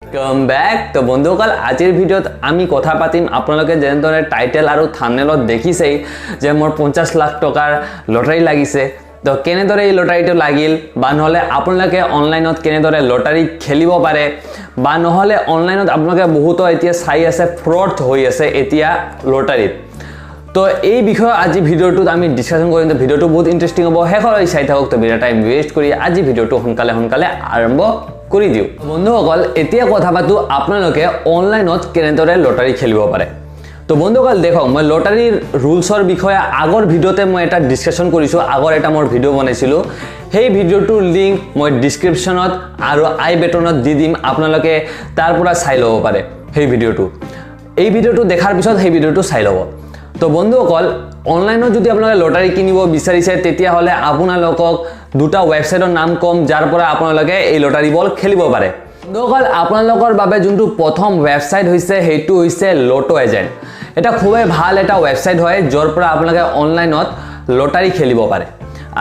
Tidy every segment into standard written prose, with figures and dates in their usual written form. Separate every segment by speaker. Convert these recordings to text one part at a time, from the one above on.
Speaker 1: Welcome back. তো বন্ধুসকল, আজিৰ ভিডিঅ'ত আমি কথা পাতিম, আপোনালোকে যেনেদৰে টাইটেল আৰু থাম্বনেলত দেখিছেই যে মোৰ 50 লাখ টকাৰ লটাৰী লাগিছে। তো কেনেদৰে এই লটাৰীটো লাগিল বা নহ'লে আপোনালোকে অনলাইনত কেনেদৰে লটাৰী খেলিব পাৰে বা নহ'লে অনলাইনত আপোনালোকে বহুতো এতিয়া চাই আছে, ফ্ৰড হৈ আছে এতিয়া লটাৰীত। তো এই বিষয়ে আজি ভিডিঅ'টোত আমি ডিছকাশ্যন কৰিম। তো ভিডিঅ'টো বহুত ইণ্টাৰেষ্টিং হ'ব, শেষলৈ চাই থাকক। তো বিনা টাইম ৱেষ্ট কৰি আজি ভিডিঅ'টো সোনকালে সোনকালে আৰম্ভ কৰি দিওঁ। বন্ধুসকল, এতিয়া কথা পাতোঁ আপোনালোকে অনলাইনত কেনেদৰে লটাৰী খেলিব পাৰে। তো বন্ধুসকল, দেখক, মই লটাৰীৰ ৰুলছৰ বিষয়ে আগৰ ভিডিঅ'তে মই এটা ডিছকাশ্যন কৰিছোঁ। আগৰ এটা মোৰ ভিডিঅ' বনাইছিলোঁ। সেই ভিডিঅ'টোৰ লিংক মই ডিছক্ৰিপশ্যনত আৰু আই বেটনত দি দিম। আপোনালোকে তাৰ পৰা চাই ল'ব পাৰে সেই ভিডিঅ'টো। এই ভিডিঅ'টো দেখাৰ পিছত সেই ভিডিঅ'টো চাই ল'ব। তো বন্ধুসকল, অনলাইনত যদি আপোনালোকে লটাৰী কিনিব বিচাৰিছে, তেতিয়াহ'লে আপোনালোকক দুটা ৱেবছাইটৰ নাম ক'ম, যাৰ পৰা আপোনালোকে এই লটাৰী বল খেলিব পাৰে। বন্ধুসকল, আপোনালোকৰ বাবে যোনটো প্ৰথম ৱেবছাইট হৈছে, সেইটো হৈছে লটো এজেণ্ট। এটা খুবেই ভাল এটা ৱেবছাইট হয়, য'ৰ পৰা আপোনালোকে অনলাইনত লটাৰী খেলিব পাৰে।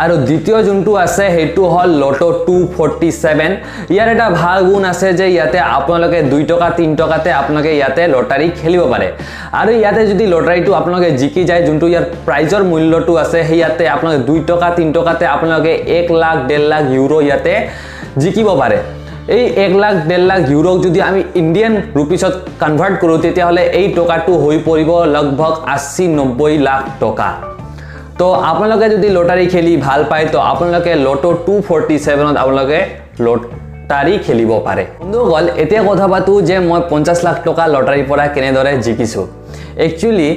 Speaker 1: আৰু দ্বিতীয় যোনটো আছে, সেইটো হ'ল লটো 247। ইয়াৰ এটা ভাল গুণ আছে যে ইয়াতে আপোনালোকে 2 টকা, 3 টকাতে আপোনালোকে ইয়াতে লটাৰী খেলিব পাৰে। আৰু ইয়াতে যদি লটাৰীটো আপোনালোকে জিকি যায়, যোনটো ইয়াৰ প্ৰাইজৰ মূল্যটো আছে, সেই ইয়াতে আপোনালোকে 2 টকা, 3 টকাতে আপোনালোকে 1 লাখ, 1.5 লাখ ইউৰ' ইয়াতে জিকিব পাৰে। এই 1 লাখ, 1.5 লাখ ইউৰ'ক যদি আমি ইণ্ডিয়ান ৰুপিছত কনভাৰ্ট কৰোঁ, তেতিয়াহ'লে এই টকাটো হৈ পৰিব লগভগ 80-90 লাখ টকা। তো আপোনালোকে যদি লটাৰী খেলি ভাল পায়, তো আপোনালোকে লটো 247ত আপোনালোকে লটাৰী খেলিব পাৰে। বন্ধুসকল, এতিয়া কথা পাতোঁ যে মই 50 লাখ টকা লটাৰীৰ পৰা কেনেদৰে জিকিছোঁ। একচুৱেলি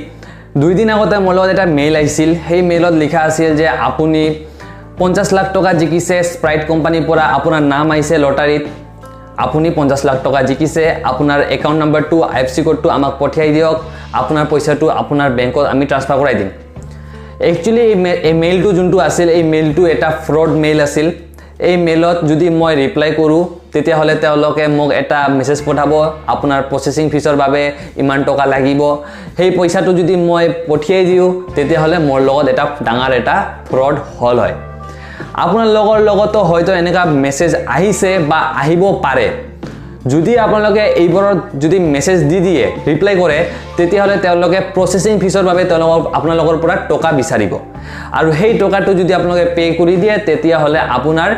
Speaker 1: 2 দিন আগতে মোৰ লগত এটা মেইল আহিছিল। সেই মেইলত লিখা আছিল যে আপুনি 50 লাখ টকা জিকিছে, স্প্ৰাইট কোম্পানীৰ পৰা আপোনাৰ নাম আহিছে লটাৰীত, আপুনি 50 লাখ টকা জিকিছে, আপোনাৰ একাউণ্ট নাম্বাৰটো, আইএফচি কোডটো আমাক পঠিয়াই দিয়ক, আপোনাৰ পইচাটো আপোনাৰ বেংকত আমি ট্ৰান্সফাৰ কৰাই দিম। একচুৱেলি এই মেইলটো যোনটো আছিল, এই মেইলটো এটা ফ্ৰড মেইল আছিল। এই মেইলত যদি মই ৰিপ্লাই কৰোঁ, তেতিয়াহ'লে তেওঁলোকে মোক এটা মেছেজ পঠাব, আপোনাৰ প্ৰচেছিং ফিজৰ বাবে ইমান টকা লাগিব। সেই পইচাটো যদি মই পঠিয়াই দিওঁ, তেতিয়াহ'লে মোৰ লগত এটা ডাঙৰ এটা ফ্ৰড হ'ল হয়। আপোনালোকৰ লগতো হয়তো এনেকুৱা মেছেজ আহিছে বা আহিব পাৰে। যদি আপোনালোকে এইবোৰত যদি মেছেজ দি দিয়ে, ৰিপ্লাই কৰে, তেতিয়াহ'লে তেওঁলোকে প্ৰচেছিং ফিজৰ বাবে আপোনালোকৰ পৰা টকা বিচাৰিব। আৰু সেই টকাটো যদি আপোনালোকে পে' কৰি দিয়ে, তেতিয়াহ'লে আপোনাৰ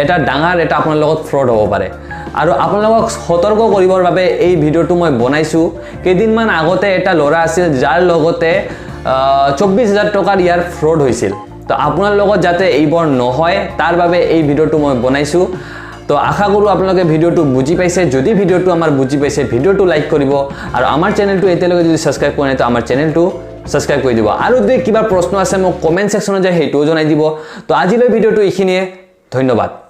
Speaker 1: এটা ডাঙৰ এটা আপোনাৰ লগত ফ্ৰড হ'ব পাৰে। আৰু আপোনালোকক সতৰ্ক কৰিবৰ বাবে এই ভিডিঅ'টো মই বনাইছোঁ। কেইদিনমান আগতে এটা ল'ৰা আছিল, যাৰ লগতে 24 হাজাৰ টকাৰ ইয়াৰ ফ্ৰড হৈছিল। তো আপোনাৰ লগত যাতে এইবোৰ নহয়, তাৰ বাবে এই ভিডিঅ'টো মই বনাইছোঁ। তো আশা কৰোঁ আপোনালোকে ভিডিঅ'টো বুজি পাইছে। যদি ভিডিঅ'টো আমাৰ বুজি পাইছে, ভিডিঅ'টো লাইক কৰিব আৰু আমাৰ চেনেলটো এতিয়ালৈকে যদি ছাবস্ক্ৰাইব কৰা নাই, তো আমাৰ চেনেলটো ছাবস্ক্ৰাইব কৰি দিব। আৰু যদি কিবা প্ৰশ্ন আছে, মোক কমেণ্ট ছেকশ্যনত যায় সেইটোও জনাই দিব। তো আজিলৈ ভিডিঅ'টো এইখিনিয়ে। ধন্যবাদ।